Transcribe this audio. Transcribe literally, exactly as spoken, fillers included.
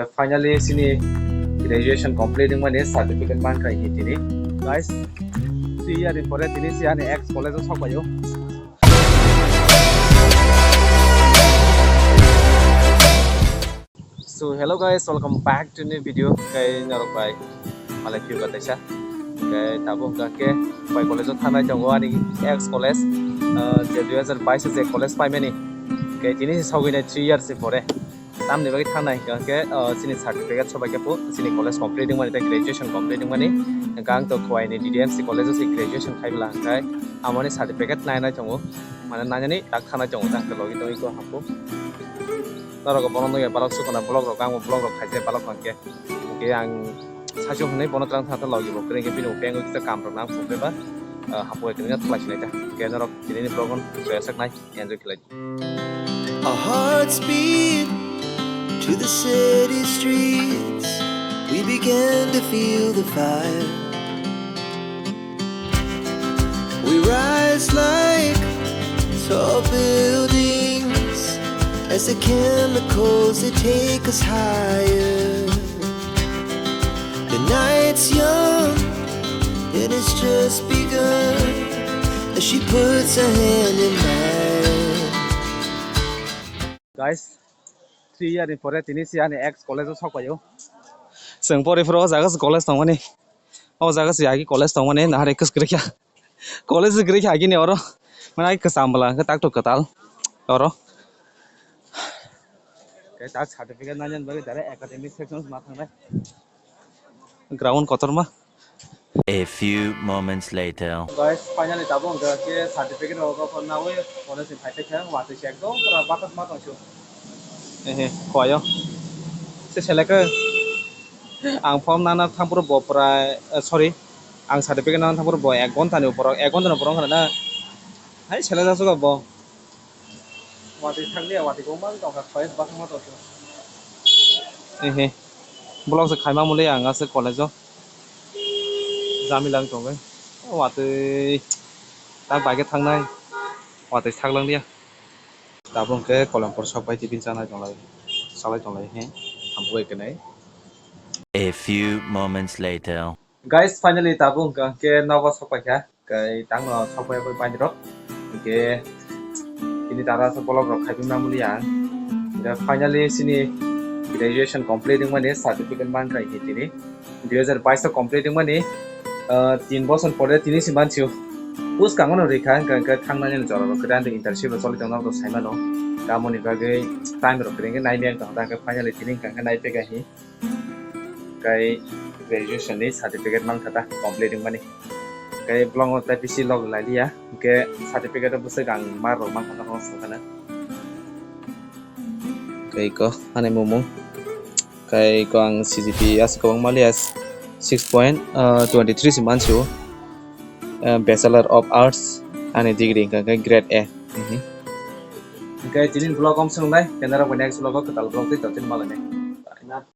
Finally, chini graduation complete wngmani certificate mankha hinkhe tini. Guys, three year ni pore tini se ani ex college o sokphaio. So hello guys, welcome back to new video. Kai norok bai malai phiyo kaisa. Kai tabuk hwnkhe bai college o thangnai tongo ani ex college, ah, je dui hazar bais o je college paimani. Kai tini se sogwi nai three years ni pore. Tamni bagwi thangnai hwnkha khe, o, chini certificate sobai khe po, chini college complete wngmani tei graduation complete wngmani. Hwnkha ang to Khowai ni D D M C college o se graduation khai bwla hwnkhe amoni certificate nainai tongo. Mane nainani tak thangnai tongo, tak logi tongwi ko hapo. Norok bono nugya balok sukuna vlog rok, ang bo vlog rok khaijak balok hwnkhe. Hwnkhe ang saichung hwnwi bono twlang thangtha logi bo kwrwi khe bini bengwi kisa kam rok nang phunukhe ba, o, hapo kwrwi khe thwlai sinai ta. Hwnkhe norok tini ni vlog on soyasaknai, enjoy khlai. Our hearts beat to the city streets. We begin to feel the fire. We rise like tall buildings as the chemicals, they take us higher. The night's young and it's just begun as she puts her hand in mine. Guys, three year ni pore tini se ani ex college o sokphaio. Chwng pori phuru o jaga se college tongmani. O jaga se agi college tongmani, nahar ekus kwrwikha. College kwrwikha agini oro. Mane agi kwcham bwla hwnkhe tak tok kwtal. Oro. Khe tak certificate nani bagwi direct academic section ma thangnai. Ground kotorma. A few moments later. Guys, finally tabuk hwnkhe khe certificate rok rok nawi college ni phai khe watwi se ekdom pura bathak ma tongsu. Ehe, khoyo. Se selek ang form nana thang pura bo pura, eh, sorry. Ang certificate nana thang pura bo ek ghonta ni upor, ek ghonta ni upor wngkha na. Hai selek jasu bo. Watwi thanglia, watwi kwbangma tongkha, koi bakma tongkha. Ehe. Block se khaima muli ang aswk college o. Jamila wng tongwi. Watwi tak bai khe thangnai. Watwi sak langlia. Tabuk hwnkhe Kolampur sok bai tiffin chanai tonglai. Salai tonglai he. Hambai kwnai. A few moments later. Guys, finally tabuk hwnkha khe nogo sok paikha. Kai tangno sokpai pai painrok. Hingke tini tara sa bolok rok khaipi mamuli ang. Hingke finally sini graduation complete wngmani certificate mankha hingke tini dui hazar bais o complete wngmani, ah, tin bosor pore tini si mansiu. Bwskango no rikha hingke, hingke thangnani jora rok kwrwi internship rok choli tongna rok saimano. Tamoni bagwi time rok kwrwi hingke naimya wngkha hingke finally tini hingke naipega hi. Kai graduation ni certificate mankha ta complete wngmani. Kai bolongo tai bisi log lailiya. Hingke certificate o bwswk ang ma rok mankha ta sakana. Kai ko ani mumung. Kai ko ang C G P A aswk kwbangma liya six point twenty three si mansio. Eh, Bachelor of Arts ani degree hingka khe grade A. Mhm. Hingke tini vlog om swngnai, kenaro bo next vlog o kwtal vlog tei totini malai nai.